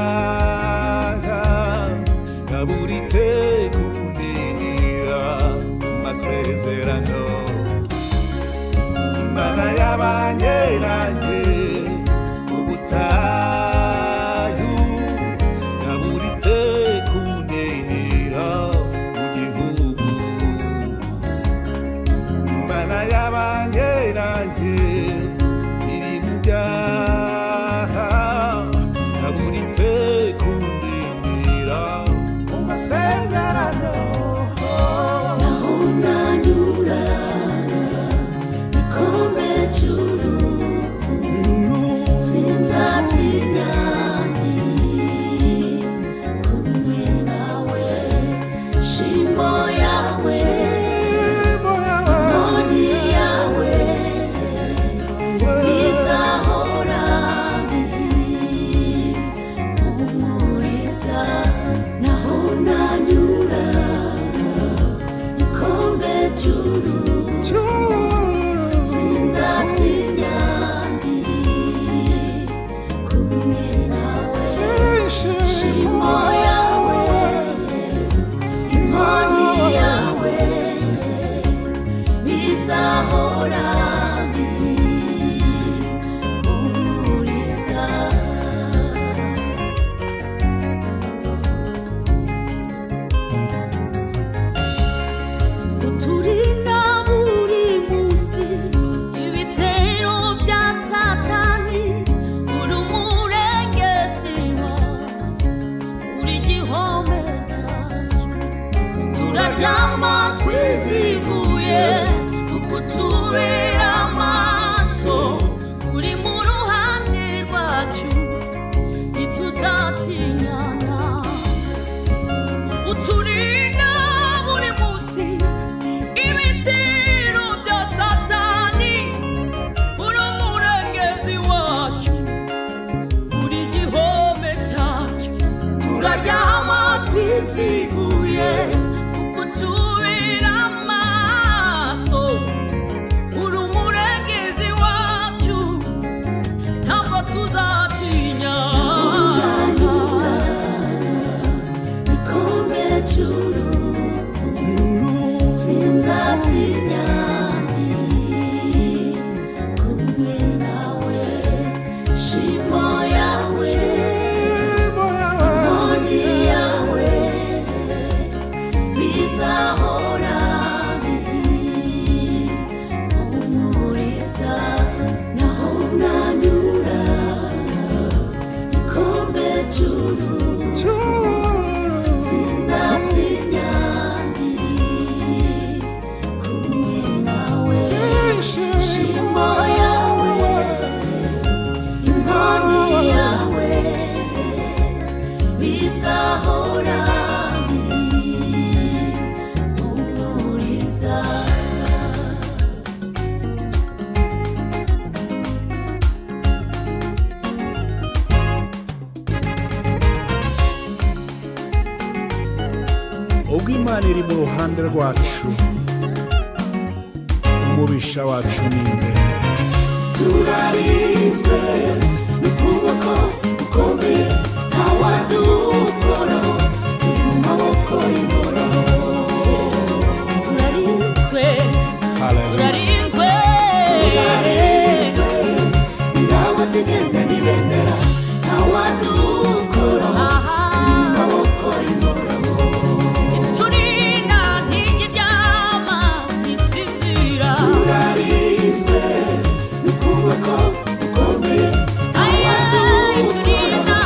byaha nkaburite kundinira masezerano Imana yabanye nanjye mu butayu nkaburite kundinira mu gihugu Imana yabanye nanjye iri mu byaha nkaburite kundinira mu masezerano Naho nanyura igikombe cy'urupfu sinzatinya ndi kumwe nawe shimo yawe inkoni yawe izahora impumuriza naho nanyura igikombe cy'urupfu sinzatinya ndi kumwe nawe shimo yawe inkoni yawe bizahora bimpumuriza uturinda buri munsi ibitero bya satani uri umurengezi wacu uri igihome cyacu turaryama twiziguye kuko utubera amaso uri mu ruhande rwacu ntituzatinyana uturinda buri munsi ibitero bya satani uri umurengezi wacu uri igihome cyacu turaryama twiziguye kuko utubera amaso uri umurengezi wacu ntabwo tuzatinya nanyura igikombe cy'urupfu sinzatinya ndi kumwe nawe shimo yawe inkoni yawe bizahora bimpumuriza naho nanyura igikombe cy'urupfu sinzatinya ndi kumwe nawe shimo yawe inkoni yawe bizahora bimpumuriza Ubwo Imana iri mu ruhande rwacu umubisha wacu ni nde turarinzwe n'ukuboko gukomeye ntawadukoraho turi mu maboko y'Uhoraho turarinzwe Hallelujah. turarinzwe turarinzwe ingabo zigenda n'ibendera ntawadukoraho turi mu maboko y'Uhoraho Iturinda ntiryama ntisinzira turarinzwe n'ukuboko gukomeye Aya, iturinda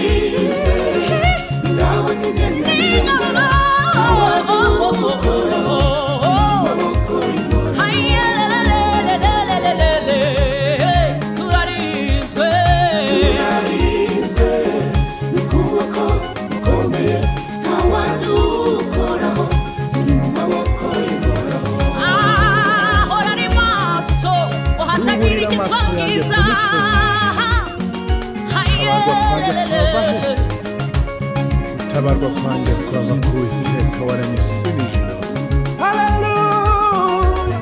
Turarinzwe ingabo zigenda n'ibendera, ntawadukoraho, maboko y'Uhoraho. Turarinzwe. Turarinzwe n'ukuboko gukomeye, ntawadukoraho, turi mu maboko y'Uhoraho. Ahora ari maso ngo hatagira Nuburira amaso yanjye ikitwangiza. ku misozi. Gutabarwa kwanjye kuva he? Gutabarwa kwanjye kwava ku Uwiteka waremye isi n'ijuru. Haleluya,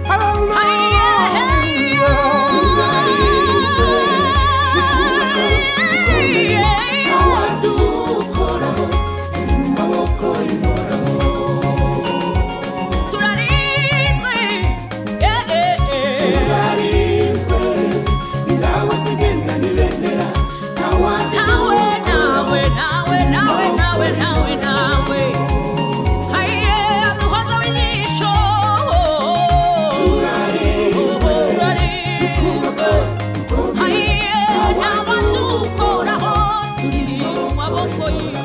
haleluya. Turarinzwe n'ukuboko gukomeye, ntawadukoraho, turi mu maboko y'Uhoraho. Turarinzwe. Turarinzwe ingabo zigenda n'ibendera, Nawe ntawadukoraho. nawe nawe nawe nawe nawe nawe haye aduhoza ijisho. Turarinzwe Turarinzwe. gukomeye, Haye ntawadukoraho, turi mu maboko y'Uhoraho.